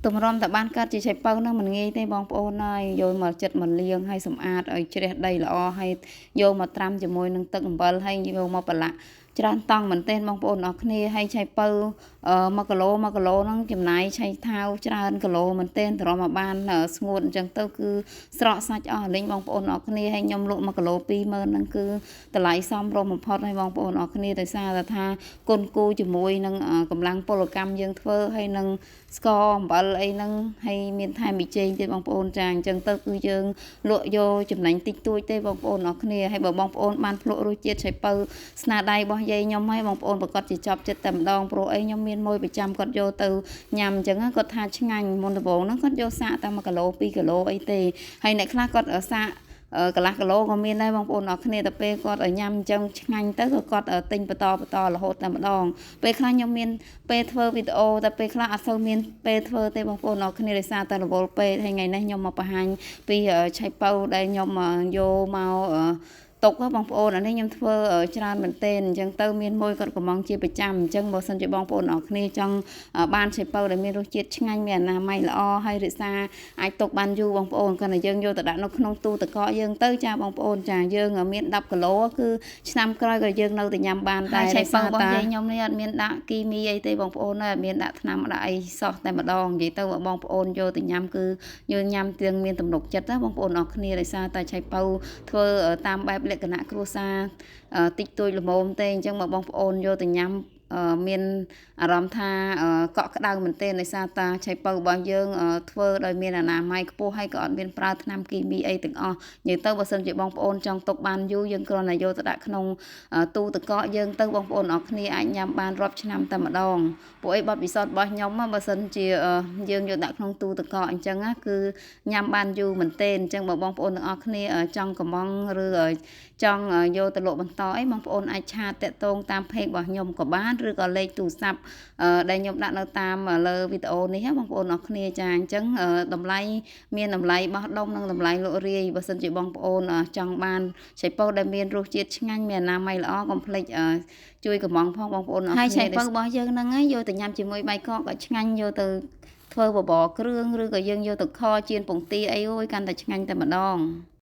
ទម្រាំតែបានកាត់ជាឆៃប៉ូវហ្នឹងមិនងាយទេបងប្អូនហើយយកមកចិត្តមកលាងហើយសម្អាតឲ្យជ្រះដីល្អហើយយកមកត្រាំជាមួយនឹងទឹកអំបិលហើយយកមកប្រឡាក់ច្រើនតង់មែនទែនបងប្អូនអរគ្នាហើយឆៃប៉ូវ1គីឡូ1គីឡូហ្នឹងចំណាយឆៃថាវច្រើនគីឡូមែនទែនត្រមមកបានស្ងួតអញ្ចឹងទៅគឺស្រក់សាច់អស់លេងបងប្អូនអរគ្នាហើយខ្ញុំលក់1គីឡូ20000ហ្នឹងគឺតម្លៃសមរម្យបំផុតហើយបងប្អូនអរគ្នាដោយសារតែថាគុណគូជាមួយនឹងកម្លាំងពលកម្មយើងធ្វើហើយនឹងស្ករអំបិលអីហ្នឹងហើយមានថែមប៊ីចេងទៀតបងប្អូនចាអញ្ចឹងទៅគឺយើងលក់យកចំណេញតិចតួចទេបងប្អូនអរគ្នាហើយបើបងប្អូនបានភ្លក់រសជាតិឆៃប៉ូវស្នាដៃរបស់យាយខ្ញុំហើយបងប្អូនប្រកាសជាចប់ចិត្តតែម្ដងព្រោះអីខ្ញុំមានមួយប្រចាំគាត់យកទៅញ៉ាំអញ្ចឹងគាត់ថាឆ្ងាញ់មុនដំបូងហ្នឹងគាត់យកសាកតែ1គីឡូ2គីឡូអីទេហើយអ្នកខ្លះគាត់សាកកន្លះគីឡូក៏មានដែរបងប្អូនអរគ្នាតែពេលគាត់ញ៉ាំអញ្ចឹងឆ្ងាញ់ទៅក៏គាត់ទិញបន្តបន្តរហូតតែម្ដងពេលខ្លះខ្ញុំមានពេលធ្វើវីដេអូតែពេលខ្លះអត់សូវមានពេលធ្វើទេបងប្អូនអរគ្នាដោយសារតែរវល់ពេកហើយថ្ងៃនេះខ្ញុំមកបង្ហាញពីឆៃប៉ូវដែលខ្ញុំយកមកទុកបងប្អូនអានេះខ្ញុំធ្វើច្រើនមែនទែនអញ្ចឹងទៅមានមួយគាត់កំងជាប្រចាំអញ្ចឹងបើសិនជាបងប្អូនអរគ្នាចង់បានឆៃប៉ូវដែលមានរសជាតិឆ្ងាញ់មានអនាម័យល្អហើយរក្សាអាចទុកបានយូរបងប្អូនគាត់តែយើងយកទៅដាក់នៅក្នុងទូទឹកកកយើងទៅចាបងប្អូនចាយើងមាន10គីឡូគឺឆ្នាំក្រោយក៏យើងនៅតែញ៉ាំបានដែរឆៃប៉ូវរបស់យាយខ្ញុំនេះអត់មានដាក់គីមីអីទេបងប្អូនអត់មានដាក់ថ្នាំដាក់អីសោះតែម្ដងនិយាយទៅបងប្អូនយកទៅញ៉ាំគឺយើងញ៉ាំទាំងមានទំនុកចិត្តណាបងប្អូនអរគ្នាដោយសារតែឆៃប៉ូវធ្វើតាមបែបលក្ខណៈគ្រួសារតិចតួចល្មមទេអញ្ចឹងបើបងប្អូនយកទៅញ៉ាំមានអារម្មណ៍ថាកក់ក្ដៅមែនទែនដោយសារតាឆៃប៉ូវរបស់យើងធ្វើដោយមានអនាម័យខ្ពស់ហើយក៏អត់មានប្រើថ្នាំគីមីអីទាំងអស់និយាយទៅបើសិនជាបងប្អូនចង់ទុកបានយូរយើងគ្រាន់តែយកទៅដាក់ក្នុងទូទឹកកកយើងទៅបងប្អូនអរគ្នាអាចញ៉ាំបានរាប់ឆ្នាំតែម្ដងពួកអីបទពិសោធន៍របស់ខ្ញុំបើសិនជាយើងយកដាក់ក្នុងទូទឹកកកអញ្ចឹងគឺញ៉ាំបានយូរមែនទែនអញ្ចឹងបើបងប្អូនទាំងអស់គ្នាចង់កំងឬចង់យកទៅលក់បន្តអីបងប្អូនអាចឆាតតាក់ទងតាមផេករបស់ខ្ញុំក៏បានឬក៏លេខទូរស័ព្ទដែលខ្ញុំដាក់នៅតាមលើវីដេអូនេះបងប្អូនអរគ្នាចាអញ្ចឹងតម្លៃមានតម្លៃបោះដុំនិងតម្លៃលក់រាយបើសិនជាបងប្អូនចង់បានឆៃប៉ូវដែលមានរសជាតិឆ្ងាញ់មានអនាម័យល្អកុំភ្លេចជួយកំងផងបងប្អូនអរគ្នាហើយឆៃប៉ូវរបស់យើងហ្នឹងយកទៅញ៉ាំជាមួយបាយកកក៏ឆ្ងាញ់យកទៅធ្វើបបរគ្រឿងឬក៏យើងយកទៅខចៀនពងទាអីអូយកាន់តែឆ្ងាញ់តែម្ដង។